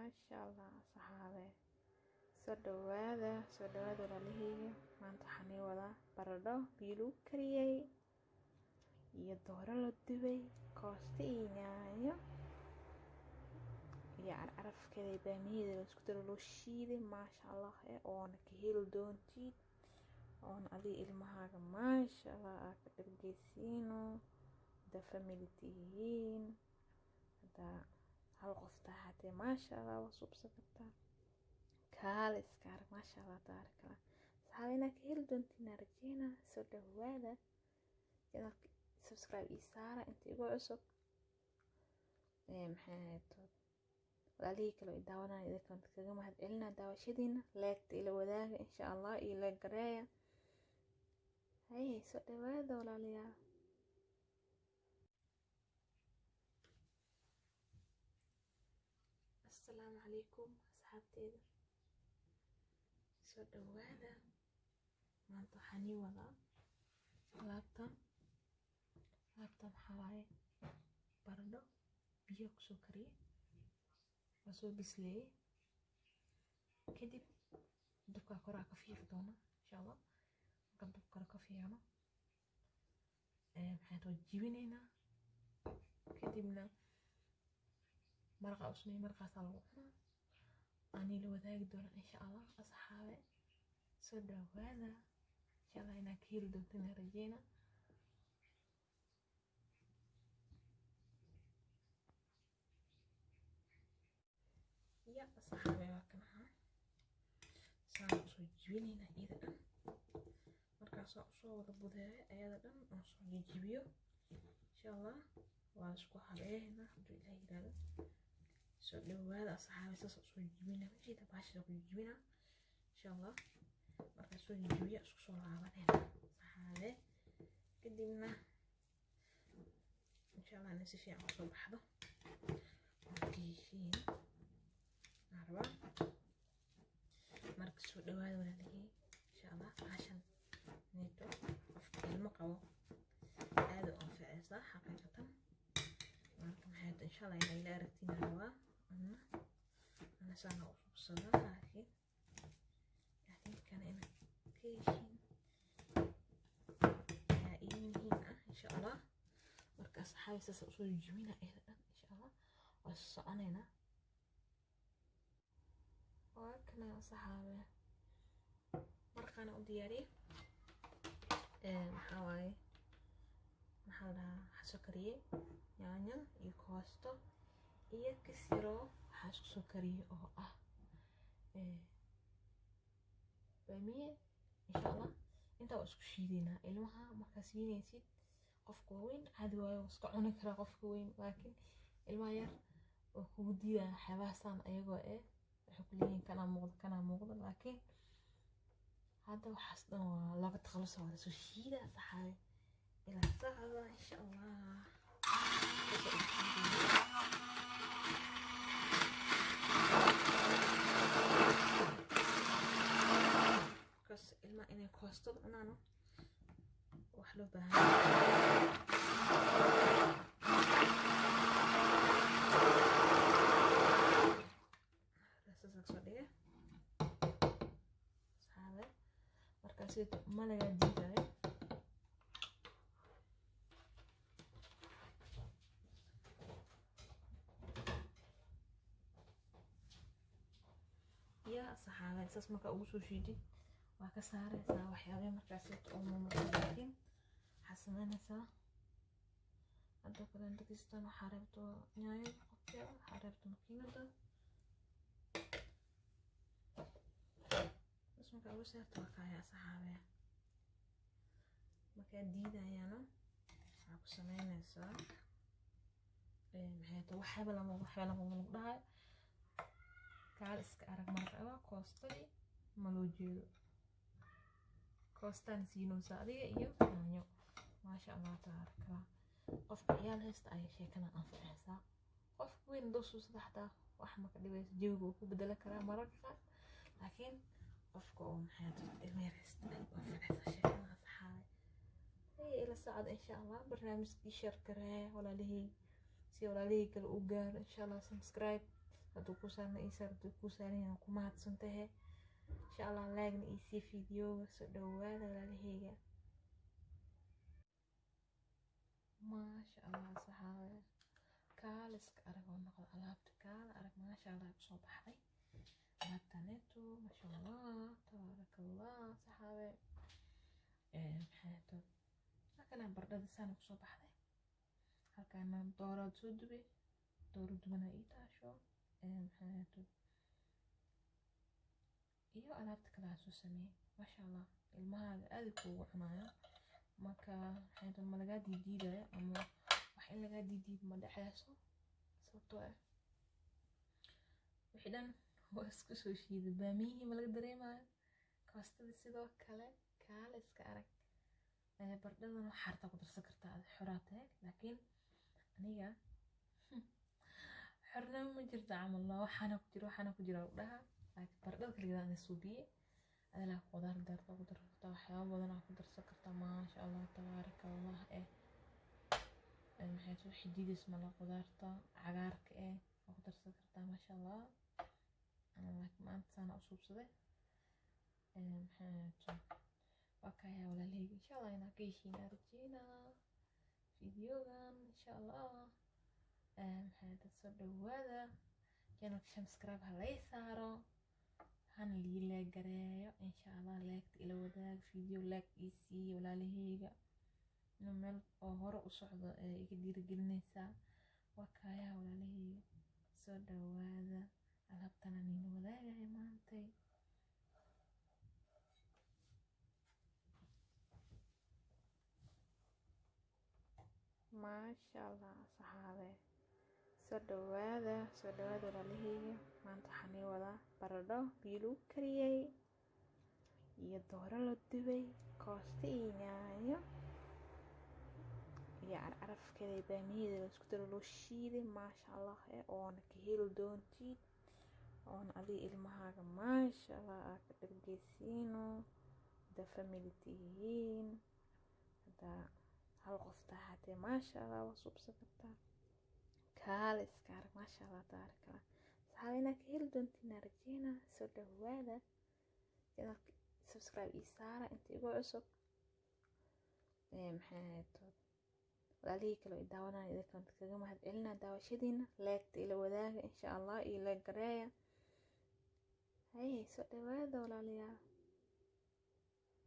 Maasha Allah saxaabe, soo dhawaada, soo dhawaada walaalaheyga. Maanta waxaan ii wadaa baradho biyo lagu kariyey iyo dooro la dubay, koosto iyo yaanyo iyo carcarafkeeda iyo baamiyaheeda la isku daro loo shiiday. Maasha Allah, oona ka heli doontid oona adiga ilmahaaga maasha Allah aa ka dhargeysiino. Hadaa family tihiin, hadaa hal qof tahay hatee, maasha Allah waa suubsan kartaa. Kaale iska arag, maasha Allah tabaaraka Allah. Saxaabe, inaa ka heli doontiin aan rajeynaa. Soo dhawaada, channelka subscribe ii saara inta igu cusub. Maxay ahayd, walaalihii kale oo i daawanaya, idinkaan kaga mahad celinaa daawashadiina. Leegta ila wadaaga insha Allah iyo leeg gareeya. Haye, soo dhawaada walaalayaal. Assalaamu calaykum asxaabteeda, soo dhawaada. Maanta waxaan ii wadaa alaabtan. Alaabtan waxaa waaye baradho biyo kusoo kariyey, waa soo bisleeyey, kadib dabkaa koraa ka fiiqi doona insha Allah. Markaan dabka kore ka fiiqno, maxay too jibinaynaa, kadibna maraqa u sameeyey, maraqaasaa lagu cunaa, ani la wadaagi doona insha Allah. Asxaabe, soo dhawaada, insha Allah inaa ka heli doontaan rajeyna. Ya asxaabe, waa kan ahaa, saan usoo jibinaynaa iyada dhan. Markaasaa usoo wada budeeyo ayada dhan oo soo jijibiyo insha Allah, waa isku habeeynaa hadduu Ilaah yiraahdo. Soo dhawaada asxaabe, saas usoo jibinaa, majeeda baasha ku jibinaa insha Allah. Markaa soo jijibiyo isku soo laabanayna asxaabe, kadibna insha Allah inay si fiican usoo baxdo oo ka heshiin aan rabaa. Marka soo dhawaada walaalihii, insha Allah baashan neeto qofka ilmo qabo aad u anfacaysaa xaqiiqatan. Marka maxay tahay, insha Allah inay ila aragtiin aan rabaa. Ana saana u subsadaa, laakiin kana ina ka heshiin ayaa ii muhiim ah insha Allah. Marka asxaabi, saas usoo jibina iyada dhan insha Allah, waa soconaynaa. Waa kana asxaabe, marqaana u diyaariyey. Maxaa waaye, maxaa la dhahaa, waxaa soo kariyey yaanyo iyo koosto iyo kasiro, waxaa isku soo kariyey oo ah baamiye insha Allah. Intaa waa isku shiidaynaa. Ilmaha markaa siinaysid, qofka waaweyn caadi waayo, waa iska cuni karaa qofka weyn, laakiin ilmaha yar oo kugu diidaya waxyaabahaasaan ayagoo waxay ku leeyihiin kanaa muuqda, kanaa muuqda. Laakiin hadda waxaas dhan waa laga takhalusa, waa lasoo shiida saxaabe, ilaa sacda insha Allah. Because ilmaha inay koostada cunaano wax loo baahan yahay soo dhiga asxaabe. Markaasito ma lagaa diidayo. Ya saxaabe, saas markaa ugu soo shiidid waa ka saaraysaa waxyaabihii markaasito oo mumuuqda, laakiin waxaa sameynaysaa hadda kaleento kistan waxaa reebto yaanyo qofkeeda, waxaa reebto makiinada. Bas markaa ugu saarto waa kaaya saxaabe. Markaa diidayaano waxaa ku sameynaysaa, maxay tahay, waxyaaba lama lagu dhahayo. Kaal iska arag, maraqaba koostadii ma loo jeedo, koostaan siinaysa adiga iyo yaanyo. Maasha Allah tabaaraka Allah. Qofka ciyaal haysta ayay sheekadan anfacaysaa. Qofka weyn hadduu suusada xataa wax ma ka dhibayso, jawiga wuu ku bedeli karaa mararka qaar, laakiin qofka oo maxay tahay ilmo yar haysta ay u anfacaysaa sheekadan asxaabe. Ila socda insha Allah, barnaamijkii share gareeya walaalihii si walaalihii kale u gaaro insha Allah. Subscribe Hadduu ku saarna ii saar, hadduu ku saaran yahay ku mahadsan tahay. Insha Allah like-na ii sii fiidiyooga. Soo dhawaada walaalahayga. Maasha Allah saxaabe, kaaliska arag oo noqda alaabta, kaala arag, maasha Allah kusoo baxday alaabtaneeto, maasha Allah tabaaraka Allah. Saxaabe, maxay tood, halkana bardhada saana kusoo baxday, halkaana dooraad soo dubay, dooro dubana ii taasho, maxay tood, iyo alaabta kale aan soo sameeyey. Maasha Allah, ilmahaaga aad kuugu cunayo. Marka maxay tood, ma lagaa diidiidayo ama wax in lagaa diidiid ma dhexeyso, sababtoo ah wixii dhan waa isku soo shiiday. Baamiyihii ma laga dareemayo, koostadii sidoo kale, kaale iska arag. Bardhadan wax hartaa ku darsan kartaa, ad xoraa tahay, laakiin aniga xornimo ma jirto camal, waxaana ku jira, waxaana ku jira lagu dhahaa, laakiin bardhada kaligeed aan suubiyey. Adilaa qudaar daarta ku darsan kartaa, waxyaabo badan aa ku darsan kartaa. Maasha Allah tabaaraka Allah. Maxay soo xidiidaysa mala, qudaarta cagaarka waa ku darsan kartaa, maasha Allah. Laakiin maanta saana u suubsaday. Maxay waa kayaa walaalahayga, insha Allah inaa ka heshiin aan rajeynaa fiidiyogan insha Allah. Maxay dad, soo dhawaada channelka, subscribe ha lay saaro, hana lii like gareeyo insha Allah. Like-ta ila wadaag, video like ii siiya walaalahayga, inuu meel oo hore u socdo ee iga dhiirigelinaysaa. Waa kaayaha walaalahayga, soo dhawaada, alaabtana niina wadaagaya maantay. Maasha Allah saxaabe, soo dhawaada, soo dhawaada walaalahayga. Maanta waxaan ii wadaa baradho biyo lagu kariyey iyo dooro la dubay, koosto iyo yaanyo iyo carcarafkeeda iyo baamiyaheeda la isku daro, loo shiiday, maasha Allah, oona ka heli doontid, oona adiga ilmahaaga maasha Allah aa ka dhargeysiino. Haddaa family tihiin, haddaa hal qof tahay hatee, maasha Allah waa suubsan kartaa. Kaale iska arag, maasha Allah tabaaraka Allah. Saxaaba, inaa ka heli doontiin aan rajeynaa. Soo dhawaada channelka, subscribe ii saara inta igu cusub. Maxay ahayd, walaalihii kale oo i daawanaya, idinkaan kaga mahad celinaa daawashadiina. Like-ta ila wadaaga insha Allah iyo like gareeya. Haye, soo dhawaada walaalayaal.